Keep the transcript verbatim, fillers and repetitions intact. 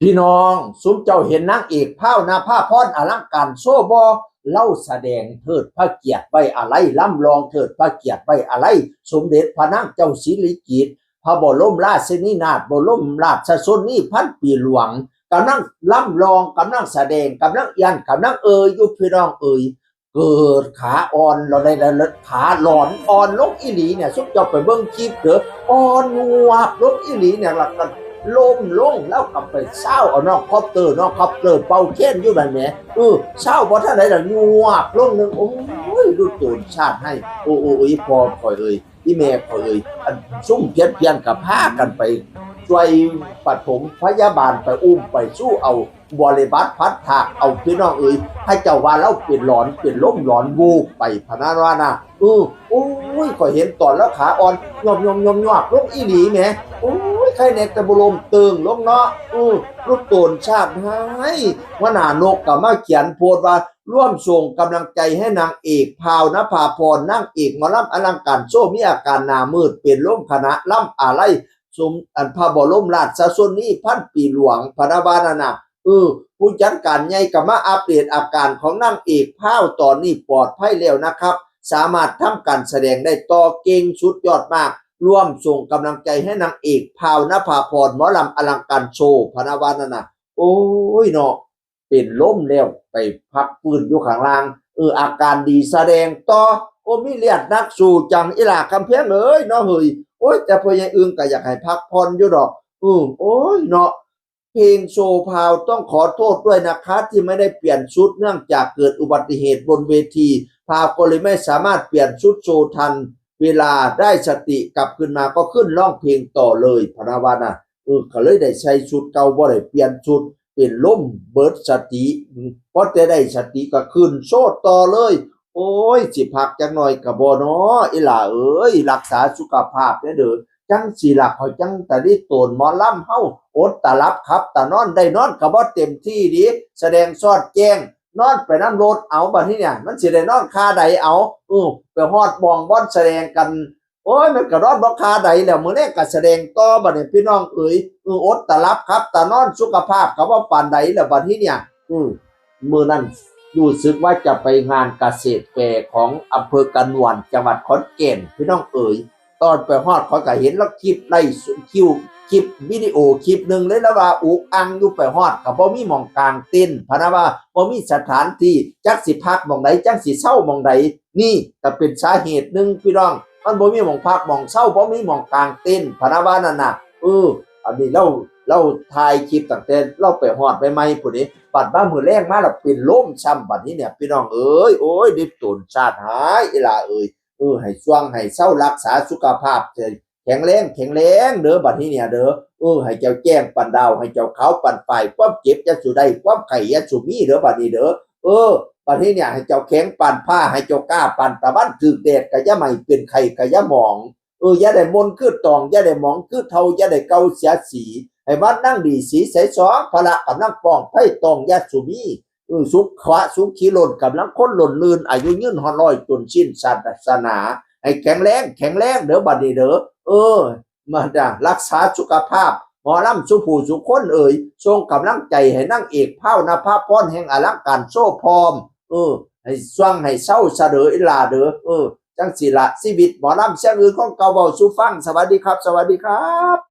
พี่น้อง ซุมเจ้าเห็นนางเอกพราว นภาพร อลังการโชว์บ่ ลาวแสดงเทิดพระเกียรติไว้อาลัย ลำลองเทิดพระเกียรติไว้อาลัย สมเด็จพระนางเจ้าสิริกิติ์ พระบรมราชินีนาถ บรมราชชนนีพันปีหลวง กำลังลำลอง กำลังแสดง กำลังเอี้ยน กำลังเอ่ยอยู่ พี่น้องเอ่ย เกิดขาอ่อน ลาวได้ ลาวได้ ขาหลอนอ่อนลงอีหลีเนี่ย ซุมเจ้าไปเบิ่งคลิปเด้อ อ่อนยวบลงอีหลีเนี่ย แล้วก็ล้มลง แล้วก็ไปซาวเอาน้องคอปเตอร์ น้องคอปเตอร์เป่าแคนอยู่นั่นแหม เออ ซาวบ่ทันได๋ล่ะ ยวบลงหนึ่ง โอ้ย ดูโตนชาติให้ โอ้ โอ้ โอ้ย พ่อข่อยเอ่ย อีแม่ข่อยเอ่ย อันซุมเพี้ยนๆ ก็พากันไปช่วยปฐมพยาบาล ไปอุ้มไปสู้เอา บริบัติพัดถากเอา พี่น้องเอ่ย ให้เจ้าว่าลาวเป็นหลอน เป็นลมหลอนวูบไปพะนะว่านะ เออ โอ้ย ข้อยเห็นตอนลาวขาอ่อน ยวบยวบยวบยวบลงอีหลีแหม โอ้ย ใครแน่แต่บ่ล้มเติงลงเนาะ เออ ลูกโตนชาติให้ หัวหน้านกก็มาเขียนโพสต์ว่า ร่วมส่งกำลังใจให้นางเอกพราว นภาพร นางเอกหมอลำอลังการโชว์ มีอาการหน้ามืด เป็นลมขณะลำอาลัย สม อันพระบรมราชชนนีพันปีหลวง พะนะว่านั่นน่ะ เออ ผู้จัดการใหญ่ก็มาอัปเดตอาการของนางเอกพราว ตอนนี้ปลอดภัยแล้วนะครับ สามารถทำการแสดงได้ต่อ เก่งสุดยอดมาก ร่วมส่งกำลังใจให้นางเอกพราว นภาพร หมอลำอลังการโชว์ พะนะว่านั่นน่ะ โอ้ยเนาะ เป็นลมแล้ว ไปพักฟื้นอยู่ข้างล่าง เออ อาการดี แสดงต่อ โอ้ มีเลือดนักสู้จัง อีหล่าคำแพงเอ้ยเนาะเฮ้ย โอ้ย แต่พ่อใหญ่อึ่งก็อยากให้พักผ่อนอยู่ดอก อืม โอ้ยเนาะ เพลงโชว์พราว ต้องขอโทษด้วยนะคะ ที่ไม่ได้เปลี่ยนชุด เนื่องจากเกิดอุบัติเหตุบนเวที พราวก็เลยไม่สามารถเปลี่ยนชุดโชว์ทัน เวลาได้สติกลับคืนมาก็ขึ้นร้องเพลงต่อเลย พะนะว่านะ เออ ก็เลยได้ใส่ชุดเก่า บ่ได้เปลี่ยนชุด เป็นลมเบิดสติ พอแต่ได้สติก็ขึ้นโชว์ต่อเลย โอ้ย สิพักจักหน่อยก็บ่น้อ อีหล่าเอ้ย รักษาสุขภาพแด่เด้อ จั่งซี้ล่ะ ข้อยจั่งตะลิโตนหมอลำเฮา อดตาหลับขับตานอน ได้นอนก็บ่เต็มที่เด้ แสดงสอดแจ้ง นอนไปนำโลด เอาบัดนี้เนี่ย มันสิได้นอนคาใดเอา เออ ไปฮอดหม่องบ่อนแสดงกัน โอ้ย มันก็นอนบ่คาใดแล้ว มื้อแลงก็แสดงต่อบัดนี้ พี่น้องเอ๋ย เออ อดตาหลับขับตานอน สุขภาพก็บ่ปานใดแล้วบัดนี้เนี่ย อืม มื้อนั้นรู้สึกว่าจะไปงานเกษตรแฟร์ของอำเภอกระนวน จังหวัดขอนแก่น พี่น้องเอ๋ย ตอนไปฮอดข้อยก็เห็นลาวคลิปไลฟ์สด คลิป คลิปวิดีโอคลิปหนึ่งเลย ลาวว่าอุกอังอยู่ ไปฮอดก็บ่มีหม่องกางเต็นท์ พะนะว่า บ่มีสถานที่ จักสิพักหม่องใด จักสิเซาหม่องใด นี่ก็เป็นสาเหตุหนึ่งพี่น้อง มันบ่มีหม่องพักหม่องเซา บ่มีหม่องกางเต็นท์ พะนะว่านั่นน่ะ เออ อันนี้ลาว ลาวถ่ายคลิปตั้งแต่ลาวไปฮอดใหม่ๆ พู้นเด้ บัดมามื้อแลงมาแล้วเป็นลมซ้ำบัดนี้เนี่ย พี่น้องเอ๋ย โอ้ย เด้อโตนชาติหาย อีหล่าเอ๋ย เออ ให้ซ่วงให้เซา รักษาสุขภาพ แข็งแรง แข็งแรงเด้อ บัดนี้เนี่ยเด้อ เออ ให้เจ้าแจ้งปานดาว ให้เจ้าขาวปานฝ้าย ความเจ็บอย่าสู่ได้ ความไข้อย่าสู่มีเด้อ บัดนี้เด้อ เออ บัดนี้เนี่ย ให้เจ้าแข็งปานผ้า ให้เจ้ากล้าปานตะวัน ถืกแดดก็อย่าไหม้ เป็นไข้ก็อย่าหมอง เออ อย่าได้หม่นคือตอง อย่าได้หมองคือเฒ่า อย่าได้เก่าเสียสี ให้วันนั่งดีสีใสสอง พละกำลังป้องไฟ ต้องอย่าสู่มี เออ สุขะสุขีล้นกำลังคน ล้นลื่น อายุยืนฮอดร้อย จนสิ้นศาสนา ให้แข็งแรง แข็งแรงเด้อ บัดนี้เด้อ เออ มาจ้ะ รักษาสุขภาพ หมอลำสู่ผู้สู่คนเอ่ย ส่งกำลังใจให้นางเอกพราว นภาพร แห่งอลังการโชว์พร้อม เออ ให้ซ่วงให้เซาซะเด้อ อีหล่าเด้อ เออ จั่งซี้ละ ชีวิตหมอลำเสียงอื่นของเก่าเว้าสู่ฟัง สวัสดีครับ สวัสดีครับ